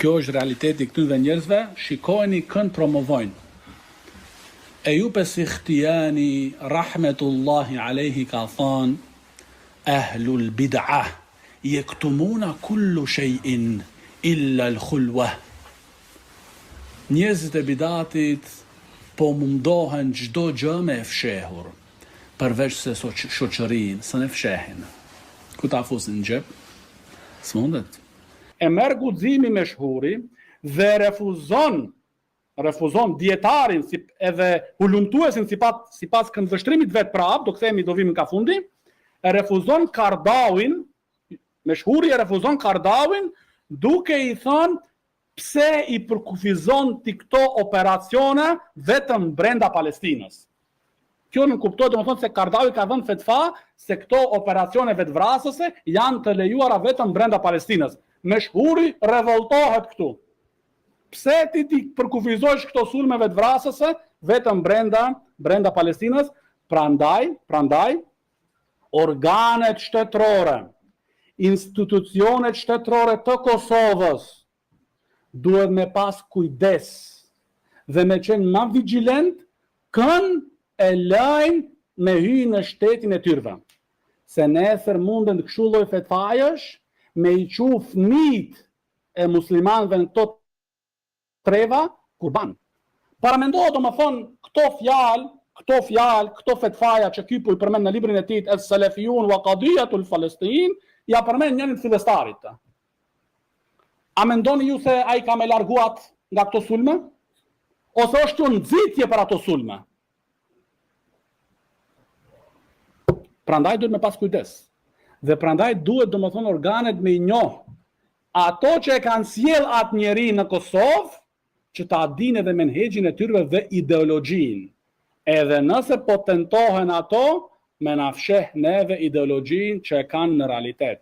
Kjo është realiteti i këtynve njerëzve, shikojeni kënd promovojnë. Ejub es-Sihtijani rahmetullahi alejhi ka thënë, Ehlul bid'ah jektumuna kullu shej'in illa al-khulwah. Njerëzit e bidatit po mundohen çdo gjë me e fshehur, përveç se shoqërinë s'e fshehin. Ku ta fusin në xhep? S'mundet. E merr guximin Meshhuri dhe refuzon refuzon dijetarin si edhe hulumtuesin sipas sipas këndvështrimit vet prapë, do kthehemi do vim ka fundi, e refuzon Kardauin, Meshhuri e refuzon Kardauin duke i thënë pse i përkufizon ti këto operacione vetëm brenda Palestinës. Kjo nënkuptohet domethënë se Kardawi ka dhënë fetva se këto operacione vetëvrasëse janë të lejuara vetëm brenda Palestinës. Meshhuri revoltohet këtu. Pse ti t'i përkufizojsh këto sulme vetëvrasëse vetëm brenda brenda Palestinës? Prandaj, prandaj organet shtetërore, institucionet shtetërore të Kosovës duhet me pas kujdes dhe me qenë ma vigjilent kën e lajnë me hy në shtetin e tyrve. Se nesër munden kështu lloj fetvajesh me i çu fmijt e muslimanëve në këto treva kurban. Paramendo domethënë këto fjalë, këto fjalë, këto fetvaja që ky po i përmend në librin e tij Es Selefijun wa Qadiyatul Falestin, ja përmend njërit fillestarit. A mendoni ju se ai ka me largu atë nga këto sulme? Ose është kjo nxitje për ato sulme? Prandaj duhet me pas kujdes. Dhe prandaj duhet domethënë organet me i njoh ato që e kanë sjell atë njeri në Kosovë, që ta dinë edhe menhexhin e tyrve dhe ideologjinë. Edhe nëse po tentohen ato me na fsheh neve ideologjinë që e kanë në realitet.